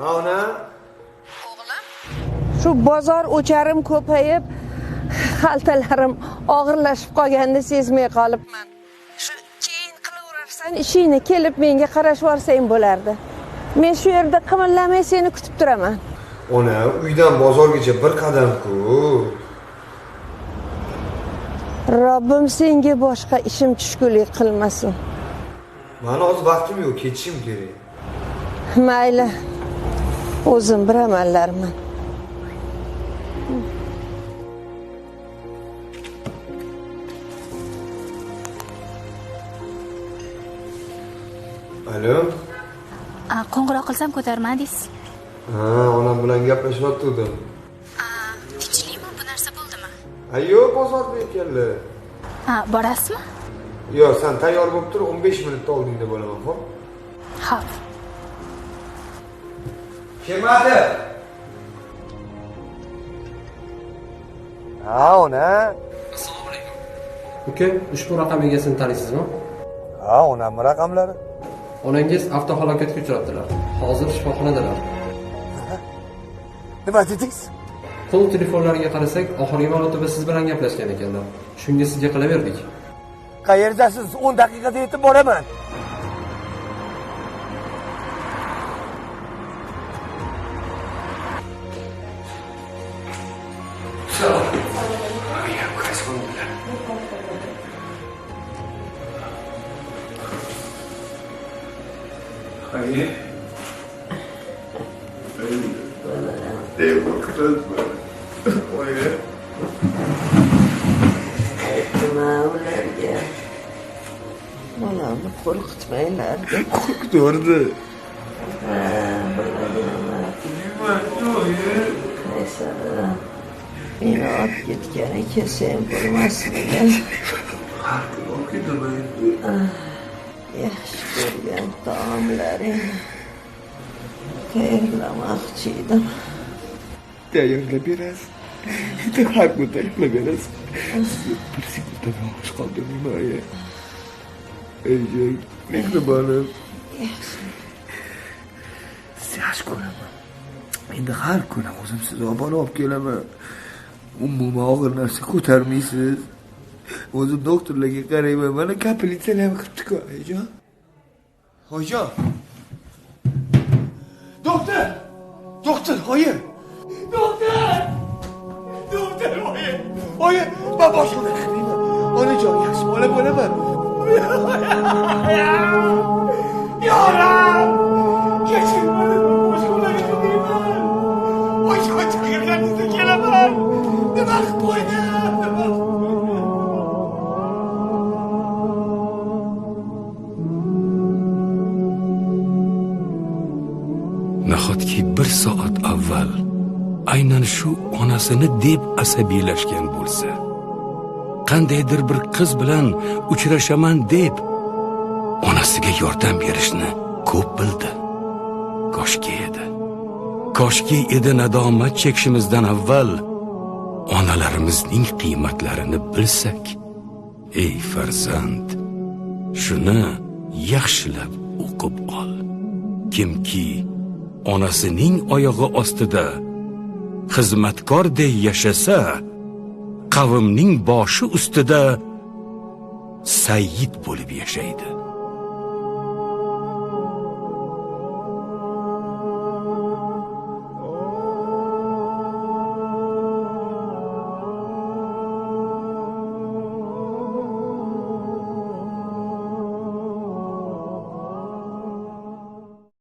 Ha, ona? O'g'lim, shu bozor o'charim ko'payib, xaltalarim og'irlashib qolganini sezmay qolibman. Shu keyin qilaverarsan ishingni, kelib menga qarashib yuborsang bo'lardi. Men shu yerda qimillamay seni kutib turaman. Ona, uydan bozorgacha bir qadam-ku. Robbim senga boshqa ishim tushkunlik qilmasin. Mani hozir vaqtim yo'q, ketishim kerak. Mayli, o'zim bir amallarman. Alo? Qo'ng'iroq qilsam ko'tarmadingiz. Ha, onam bilan gaplashayotgandim. Tinchlikmi, bu narsa bo'ldimi? Ha, yo'q, bozorda ekanlar. Ha, borasizmi? Yo'q, sen tayyor bo'lib tur, 15 minutda oldingda bo'laman, xo'p? Xo'p. Kelmadi. Ha, ona. Assalomu alaykum. Uka, ushbu raqam egasini taniysizmi? Ha, onamning raqamlari. Onangiz avtohalokatga uchrabdilar. Hozir shifoxonadalar. Nima dedingiz? Qo'l telefonlariga qarasak, oxirgi marotaba siz bilan gaplashgan ekanlar. Shunga sizga qilaverdik. Qayerdasiz? 10 daqiqada yetib boraman. Hayır. Aytdim ularga. Bolamni qo'rqitmanglar deb. Qo'rqitvordi. Ha, Qaysari meni olib ketgani kelsang bo'lmasmidi? Har kun olib ketaman endi. Yaxshi ko'rgan taomlaring tayyorlamoqchi edim. Tayyorlab berasiz. Endi har kun tayyorlab berasiz. Sizni bir sekunddan og'iz qoldirmayman, aya. Ey, mehribonim. Sizni yaxshi ko'raman. Endi har kuni o'zim sizni olib kelaman. Umuman og'ir narsa ko'tarmaysiz. O'zim doktorlarga qarayman. Mana kapelitsalar ham qilibdi-ku, ayajon. Hojon. Doktor! Doktor, oyi! Doktor! Doktor, oyi! Oyi, men boshqa qilmayman. Onajon, yaxshi bola bo'laman. Ya Rab! Kechir meni, boshqa ularga qilmayman. Oyijon, chaqirganingizda kelaman. Nima qilib qo'ydim? Nima qilib qo'ydim? Nahotki bir soat avval aynan shu onasini deb asabiylashgan bo'lsa, qandaydir bir qiz bilan uchrashaman deb onasiga yordam berishni ko'p bildi. Koshki edi. Koshki edi nadomat chekishimizdan avval onalarimizning qiymatlarini bilsak. Ey farzand, shuni yaxshilab o'qib ol. Kimki onasining oyog'i ostida xizmatkorday yashasa, qavmning boshi ustida sayyid bo'lib yashaydi.